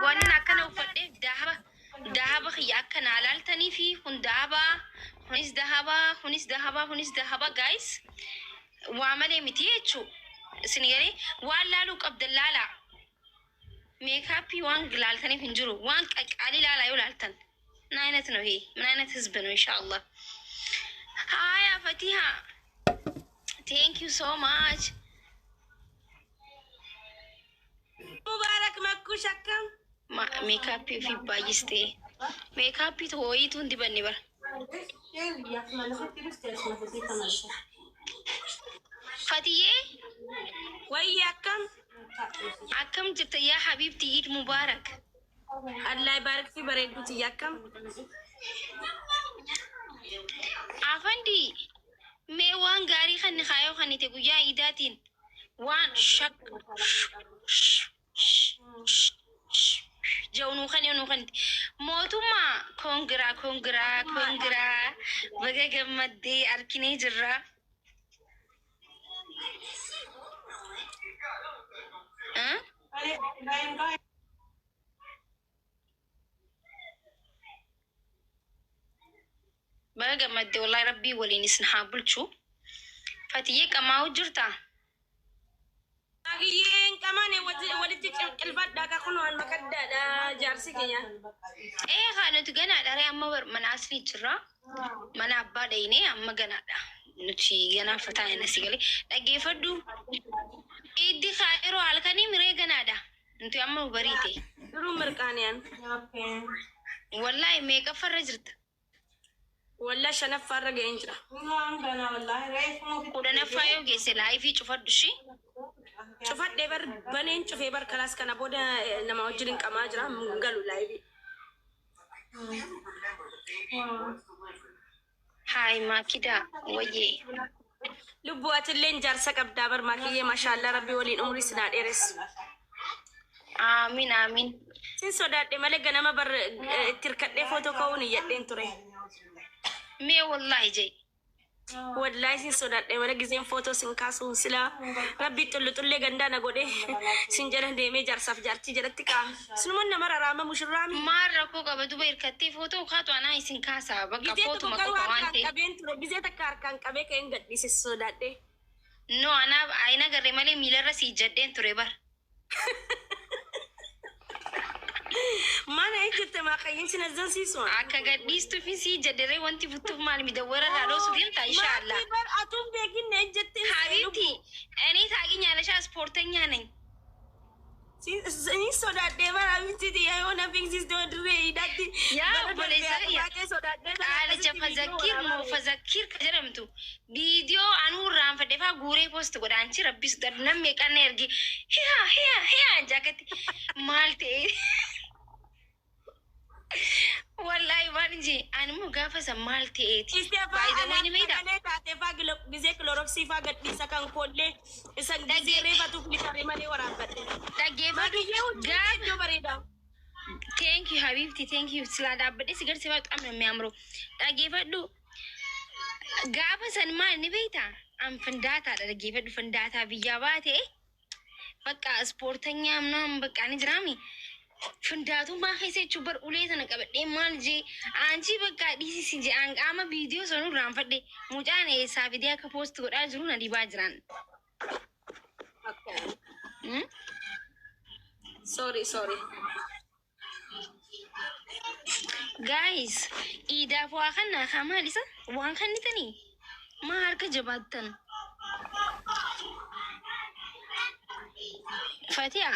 Wanni akkana uffadheef dahaba dahaba kiyya akka naa laaltanii fi kun dahaba, kunis dahaba, kunis dahaba, kunis dahaba, guys, waa malee miti jechuu. Isin galee waan laaluu qabdan laalaa. Makeup waan laaltaniif hin jiru, waan qaqqaalii laalaa. Yoo laaltan ምን አይነት ነው ይሄ? ምን አይነት ህዝብ ነው? ኢንሻአላህ። ሀያ ፈቲሃ, thank you so much. Mubaarak Makkush, akkam? Makeup ofii baay'istee makeup wayiitu hin dibanne bara. Fatiyyee. Wayyi, akkam? Akkam jirta yaa حبيبتي? Iid mubaarak. Allah baarik fi bareedduuti, akkam? Afandi, mee waan gaarii kan kaayoo kan ite guyyaa iidaatiin waan shak jedhu kan nuu kan mootummaa. Congra, congra, congra, baga gammaddee arginee jirra. Ah? Baga gammaddee wallahi, rabbii waliin isin haa bulchu. Fatiyyee, qamaa'u jirtaa? Baay'een qamane walitti qilfadhaa ka kun waan makaddaadha jaarsi keenya. Ee, haa, nuti ganaadha ree. Amma bar mana aslii jirra. Mana abbaa dhayinee amma ganaadha. Nuti ganaa fataa inni si galee. Dhaggeeffadhu. Iddi haa yeroo halkanii miree ganaadha. Nuti amma nu bariite. Duruu mirqaaniyaan. Wallaahi, meeqaffarra jirta? Wallaa, shanaffaarra ga'een jira. 10ffaa yoo geesse live cufadhu ishii. Cufadhee bar, baneen cufee bar. Kalaas, kana booda nama wajjin hin qamaa jira, hin galu live. Haay maakidaa wayyee. Lubbuu, atilleen jaarsa qabdaa bar maakiyyee, maashaallaa, rabbi waliin umrii sinaa dheeressu. Aamin, aamin. Sin sodaadhe malee ganama bar itti hirkadhee footoo ka'uun iyyadheen ture. Mee wallaahi jee. Wallaahi, sin sodaadhe malee gizeen footoo sin kaasuun silaa rabbi xullu xullee gandaa na godhe sin jala deemee jaarsaaf jaartii jalatti ka'a. Sinuman nama raraama mushurraami. Maal rakkoo qaba duba hirkattee footoo kaatu? Anaa isin kaasaa bakka Gizee tokko footuma garuu qofa waan harkaan ta'eef. qabeen ture. Gizee takka harkaan qabee ka'een gadhiise, sodaadhe. No, anaaf ayina garree malee miilarra si ijjadheen ture bar. Mana ejjette maaqayyin sin azzansiisu. Akka gadhiistuuf si ijjadheree wanti buttuuf maal midawwara irraa dhoosuuf deemta inshaallah. Maakii bar atuun beekinne ejjette. حبيبتي, እኔ ታውቂኛለሽ፣ ስፖርተኛ ነኝ። Ni sodaadhee bara miti yoo na beeksiste dirree hidhatti. Yaa obboleessa kiyya. Sodaadhee. Qaalicha Fazakkir moo Fazakkir ka jedhamtu viidiyoo anuu irraanfadhe faa guuree post godha. Anchi rabbi sodaadhu, namni meeqaan na erge, hiyaa hiyaa hiyaa jaakatti maal ta'e. Wallaahi, waan inji ani immoo gaafa san maal ta'eeti. Istee Baay'ee ni meeyda. sagalee taatee faa gizee Clorox faa gadhiisa kan koollee isan gizee reefatu filitarii malee waraabbadhe. Dhaggeeffadhu. Maakiyyee, huccuu Gaafa iddoo bareeda. Thank you حبيبتي, thank you. Silaa dhaabbadhee si garsiifaa በጣም ነው የሚያምረው። Dhaggeeffadhu, gaafa san maal ni beektaa? An findaataadha, dhaggeeffadhu, findaataa biyyaa baate bakka ispoortanya ምናምን በቃ ni jiraami. Findaatummaa keessa jechuun bar ulee sana qabadhee maal jee aanchi bakka dhiisisi jee aan qaama viidiyoo sanuu irraanfadhe, mucaan eessaa fidee akka post godhaa jiru na dhibaa jiran. Hmm? Sorry, sorry. Guys, iidaaf waa kannaa kaa maal isa waan kannitanii maa harka jabaattan? Fatiha,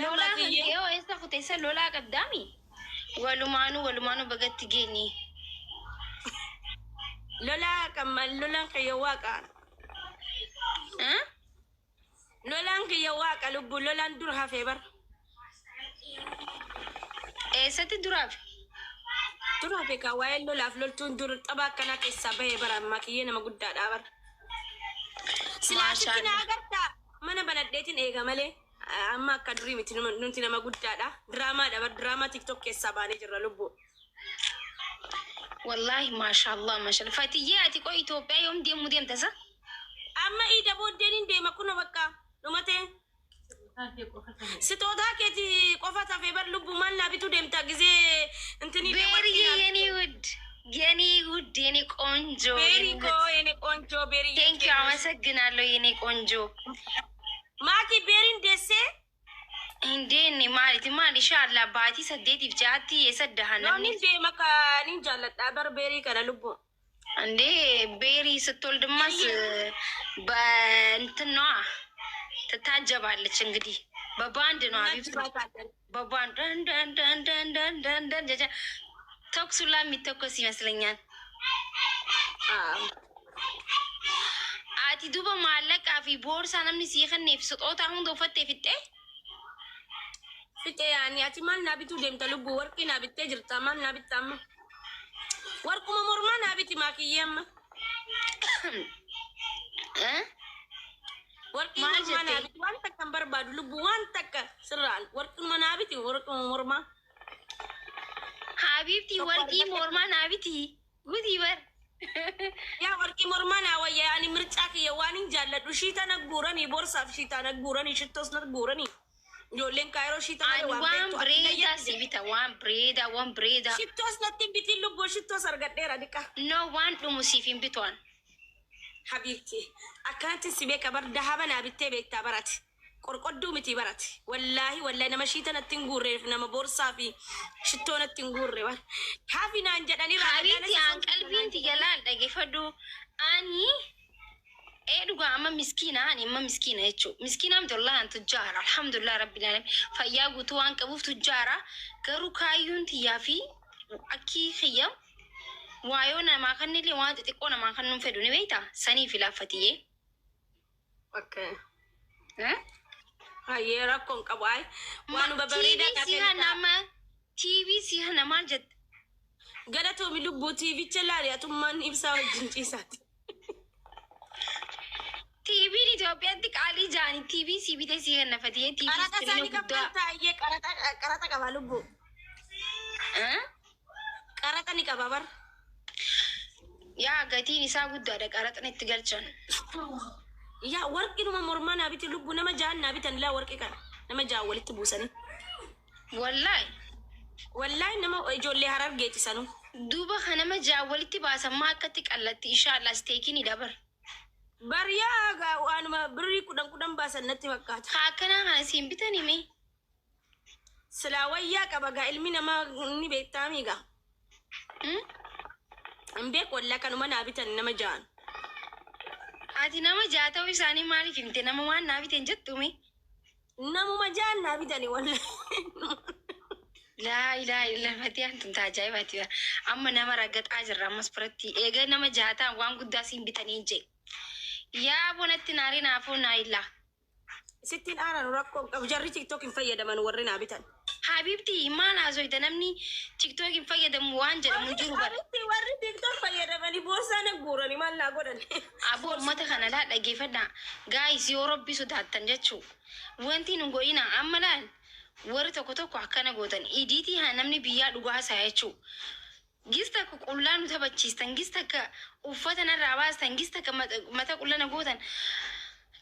lolaa kan ta'e hoo eessa kuteessa lolaa qabdaami? Walumaanuu, walumaanuu bagatti geenye. Lolaa kan maal, lolaan kiyya waaqa. Ah? Lolaan kiyya waaqa, lubbuu, lolaan dur hafee bar. Eessatti duraaf? Dur hafee kaa, waa'ee lolaaf loltuun dur tapha akkanaa keessaa bahee bara, ammaa kiyyee nama guddaadha bar. Silaasitti na Maashaallah. agartaa, mana banadheetiin eega malee amma akka durii miti, nuti nama guddaadha. Diraamaadha bar, diraamaa TikTok keessaa baanee jirra, lubbuu. Wallaahi, maashaallah, maashaallah. Fatiyyee, ati qoy, Itoophiyaa yoom deemuu deemta isa? Amma iida booddeen hin deema, kuna bakka dhumatee. ስጦታ keeti qofa tafe bar lubbuu maal naa bituu deemta gisee intinii ቤሪዬ የኔ ውድ፣ የኔ ውድ፣ የኔ ቆንጆ። ቤሪ ኮ የኔ ቆንጆ ቤሪ። Thank you፣ አመሰግናለሁ የኔ ቆንጆ። ማኪ ቤሪን ደሴ። እንዴ ማለት maal inshallah baatii 8f 6tti eessa namni Namni deema kaaniin jaalladha bar beerii kana lubbuu. እንዴ ቤሪ ስትወልድማስ በእንትን ነዋ ትታጀባለች። እንግዲህ በባንድ ነው ሀቢብቲ፣ በባንድ ደን ደን ደን ደን ደን ደን ደን ጀጃ ተኩስ ሁላ የሚተኮስ ይመስለኛል። Ati duba maallaqaa fi boorsaa namni sii kenneef ስጦታ hunda uffattee fixxee? Fixee yaani ati maal naa bituu deemta lubbuu? Warqii naa bittee jirta, maal naa bitta amma? Warquma mormaa naa biti maakiyyee amma. እ Warqii Maal mormaa naa jettee? biti, waan takka hin barbaadu lubbuu, waan takka sirraan warquma naa biti, warquma mormaa. ሀቢብቲ warqii mormaa naa biti guutii bar. Yaa warqii mormaa naa wayya, ani mircaa kiyya waan hin jaalladhu shiita na guuranii, boorsaaf shiita na guuranii, shittoos na guuranii, ijoolleen kaayiroo shiita malee Ani waan waan beektu ati bareedaa layyatti si bita, waan bareedaa, waan bareedaa. Shittoos natti hin bitiin lubbuu, shittoos argadheera diqa. No, waan dhumu siif hin bitu an. Habiibti, akkanatti si beeka bar, dahaba naa bittee beektaa barati. Qorqodduu miti barati. Wallaahi wallaahi, nama shiita natti hin guurreef, nama boorsaa fi shittoo natti hin guurre bar. Haafi naan jedhanii. Habiibti, an qalbiin tiyya laal dhageeffadhu, ani ee dhugaa amma miskiina, ani amma miskiina jechuudha. Miskiina miti wallahi, an tujjaara, alhamdulillah rabbil alamin, fayyaa guutuu waan qabuuf tujjaara. Garuu kaayyoon tiyyaa fi akkii kiyya waayoo namaa kannillee waan xixiqqoo namaa kan nuun fedhu ni beektaa, sanii fi laaffatiyyee. Okay. Hayyee, rakkoon qabu ay. Waanuma TV bareedaa. Si nama TV si kana maal jette? Galatoomi lubbuu, tiivicha laali, atummaan ibsaa wajjin ciisaati. TV'n Itoophiyaatti qaalii jaani, TV si bitee si kannafatiyee TV Qaraxa iskiriina isaanii guddaa. kaffaltaa iyyee qaraxa qaba lubbuu. Eh? Qaraxa ni qaba bar. Yaa, gatiin isaa guddaadha, qaraxan itti galchan. Yaa, warqinuma mormaa naa biti lubbuu, nama ja'an naa bitan laa, warqii kana nama ja'an walitti buusanii. Wallahi. Wallaahi, nama ijoollee Harargeeti sanuu. Duuba kan nama ja'a walitti baasan maa akkatti qallatti, inshallah steekiin dabar. Bariyaa gaa waanuma birrii 10 10 baasan natti fakkaata. Haa, akkanaa kana siin bitanii mee? Silaa wayyaa qaba gaa, ilmi namaa ni beektaamii gaa. Hmm? Hin beeku wallaa, kanuma naa bitan nama ja'an. Ati nama ja'a ta'uu isaanii maaliif himte? Nama waan naa biteen jettu mee? Namuma ja'an naa bitani wallaahi. Laa ilaaha illallah, fatiyaan tun ajaa'ibaati. Amma nama raggaxaa jirra ammas biratti. Eega nama ja'a ta'an waan guddaa siin bitanii jee. Yaa bonatti naarii naafuu naa illaa. Sittiin aaran, rakkoo hin qabu, jarri TikTok hin fayyadaman warri naa bitan. Habiibti, maal haasoyta? Namni TikTok hin fayyadamu waan jedhamu jiru bara. Warri warri TikTok fayyadamanii boorsaa na guuranii maal naa godhan? Aboo, uummata kana laa dhageeffadhaa. Guys, yoo rabbi sodaattan jechuu. Wanti nu godhina amma laal, warri tokko tokko akkana gootan. Idiitii haa namni biyyaa dhugaa isaa jechuu. Gis takka qullaa nu taphachiistan, gis takka uffata narraa baastan, gis takka mata qulla na gootan,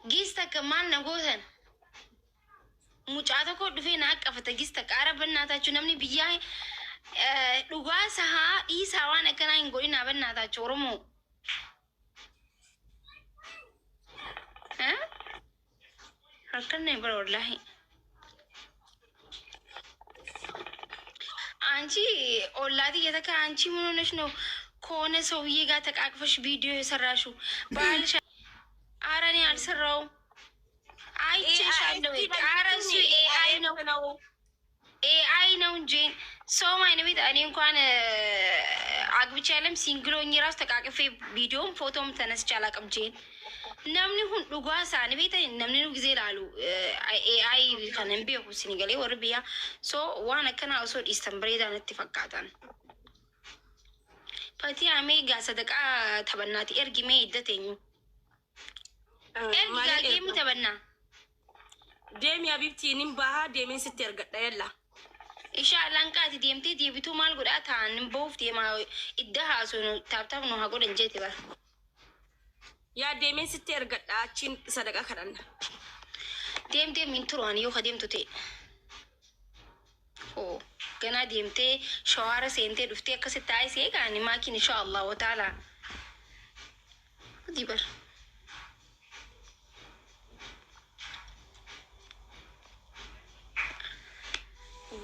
gis takka maal na gootan. Mucaa tokko dhufee na haqqafata gis takka, aara bannaataachuu, namni biyyaa dhugaa sahaa dhiisaa, waan akkanaa hin godhinaa bannaataachuu Oromoo. Eh? Rakkanne bara wallahi. አንቺ ኦላቲ እየተካ አንቺ ምን ሆነሽ ነው ከሆነ ሰውዬ ጋር ተቃቅፈሽ ቪዲዮ የሰራሽው? ባልሽ? ኧረ እኔ አልሰራውም። አይቼሻለሁ። ኧረ እሱ AI ነው፣ AI ነው እንጂ ሰው ማይነ ቤት እኔ እንኳን አግብቼ ያለም single ሆኜ ራሱ ተቃቅፌ ቪዲዮም ፎቶም ተነስቼ አላውቅም። ጄን namni kun dhugaa isaanii beektan, namni nu gisee ilaalu AI kan hin beeku isin galee, warri biyyaa so waan akkanaa osoo dhiistan bareedaa natti fakkaatan. Fatii amee gaa sadaqaa taphannaati ergi mee, idda teenyu. Ergi gaa, geemii taphannaa. Deemi habibtii, nin bahaa, deemeen sitti ergadha yalla. Inshaallaan qaati deemtee deebituu maal godhaa ta'an bahuuf deemaa, idda haasoo taaptaap nu haa godhan jeeti bara. Yaa, deemeen sitti ergadha, achiin sadaqa kadhanna. Deem deem, hin turu ani yoo ka deemtu ta'e. Hoo ganaa deemtee shawaara seentee dhuftee akkasitti taa'ee si eegaani maakiin insha Allah wa ta'ala. Hojii bar.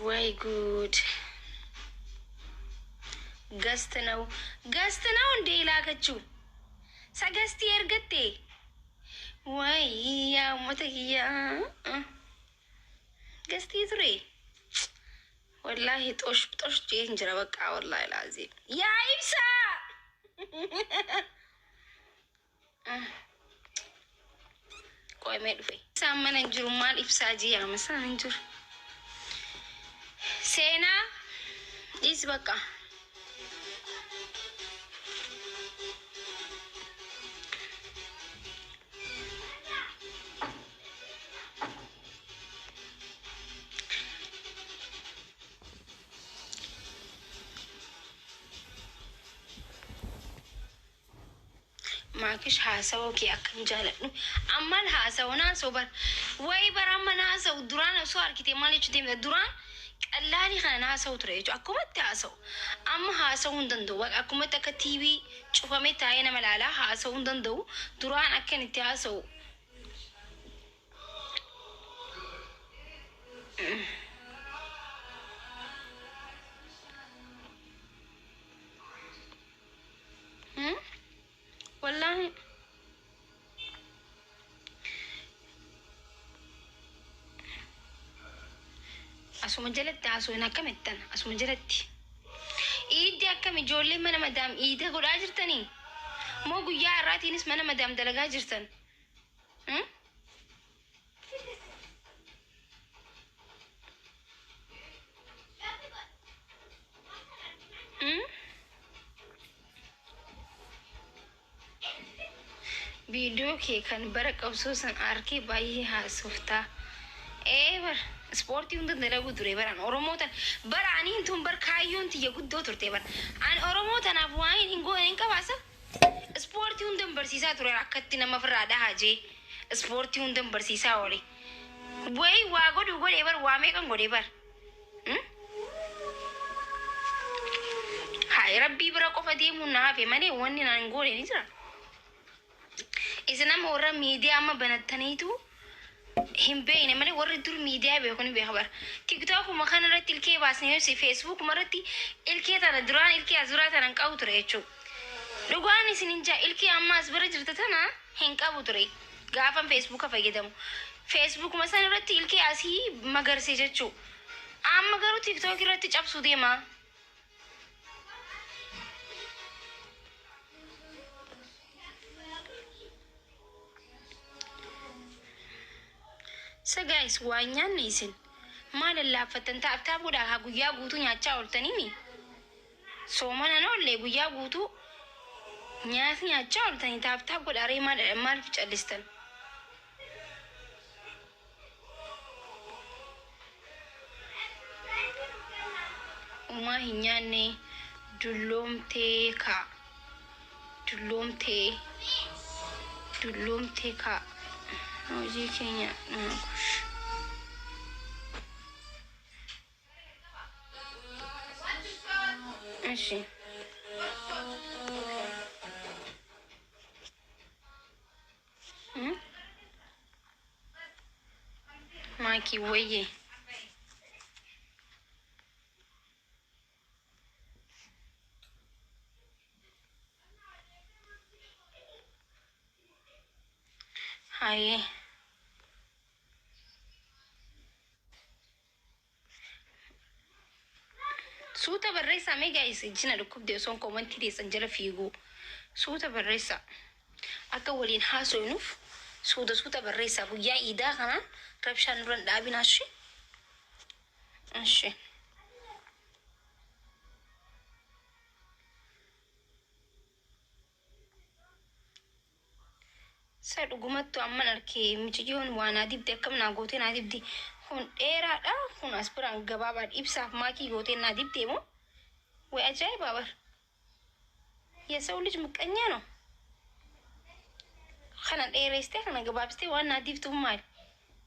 Way ጉድ guest ነው guest ነው እንዴ ላከችው ሰገስቲ ergatte way yaa ummata kiyya, guestii ture wallahi. Xosh xosh jeen jira bakka, wallahi laazim yaa ibsa. Qoy mee dhufe isaan mana hin jiru. Maal ibsaa jiyaama isaan hin jiru. Seenaa dhiisi bakka. Maakish, haasawoo kee akkam jaaladhu. Ammaan haasawoo naasoo bar wayi bar amma naasa'u. Duraan osoo argite maal jechuu deemta? Duraan qallaalii kana naasa'u ture jechuudha. Akkumatti haasa'u amma haasa'uu hin danda'u. Waqa akkumatti akka tiivii cufamee taa'ee nama ilaalaa haasa'uu hin danda'u. Duraan akkan itti haasa'u. Wallaahi. Asuma jalatti haasa'uun akkamittan asuma jalatti. Iiddi akkam ijoollee mana madaam iida godhaa jirtanii? Moo guyyaa har'aatiinis mana madaam dalagaa jirtan? Hmm? Hmm? Viidiyoo kee kan bara qabsoo san arkee baay'ee haasoftaa. Ee bar ispoortii hunda dalaguu ture baraan Oromoo tan bara aniin tun bar kaayyoon tiyya guddoo turte bar. Ani Oromoo tanaaf waan hin goone hin qabaasa. Ispoortii hunda barsiisaa ture, akkatti nama ofirraa dhahaa jee. Ispoortii hunda barsiisaa oole. Wayi waa godhu godhee bar, waa meeqan godhee bar. Hmm? Haa rabbii bira qofa deemuun na hafe malee wanni naan hin goone ni jira. Isin amma warra miidiyaa amma banattaniitu hin beekne malee warri dur miidiyaa beeku ni beeka bara. Tiktookuma kana irratti ilkee baasnee yoo Feesbuukuma irratti ilkee tana duraan ilkee as duraa tana hin qabu ture jechuudha. Dhugaan isin hin jaa ilkee amma as bira jirte tana hin qabu ture gaafan Feesbuuka fayyadamu. Feesbuukuma sana irratti ilkee asii magarse jechuudha. Amma garuu TikTok irratti cabsuu deema. Sa guys, waa nyaanne isin maal laaffattan? Tap tap godhaa haa. Guyyaa guutuu nyaachaa ooltanii soomana noollee guyyaa guutuu nyaata nyaachaa ooltanii. Tap tap godhaa ree. Maal maaliif callistan? Umaa hin nyaanne, dulloomtee kaa, dulloomtee, dulloomtee kaa. Hojii keenya kush. እሺ ማኪ ወዬ haye. Suuta barreessaa mee guys, ijjina dhukkubde osoon commentii teessan jala fiiguu. Suuta barreessaa, akka waliin haasofnuuf suuta suuta barreessaa. Guyyaa iidaa kanaan rabshaan duran dhaabinaa. እሺ እሺ. Sa dhugumattu amman arkee mucayyoon waa naa dibde. Akkam naa gootee naa dibde? Kun dheeraadha, kun as biraan gabaabaadha. Ibsaaf maakii gootee naa dibde moo? ወይ ajaa'iba bar! የሰው ልጅ ምቀኛ ነው። Kana dheereessitee kana gabaabsitee waan naa dibtuuf maali?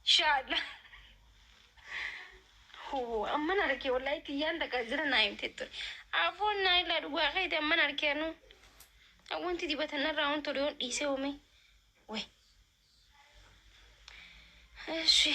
Inshallah. Hoo amman argee wallahi tiyyaan takka jira naa himte ture. Afoon naa illaa dhugaa keeti amman argee anuu. Wanti dibatan narraa waan tole yoon dhiisee hoome. Way. Eshi.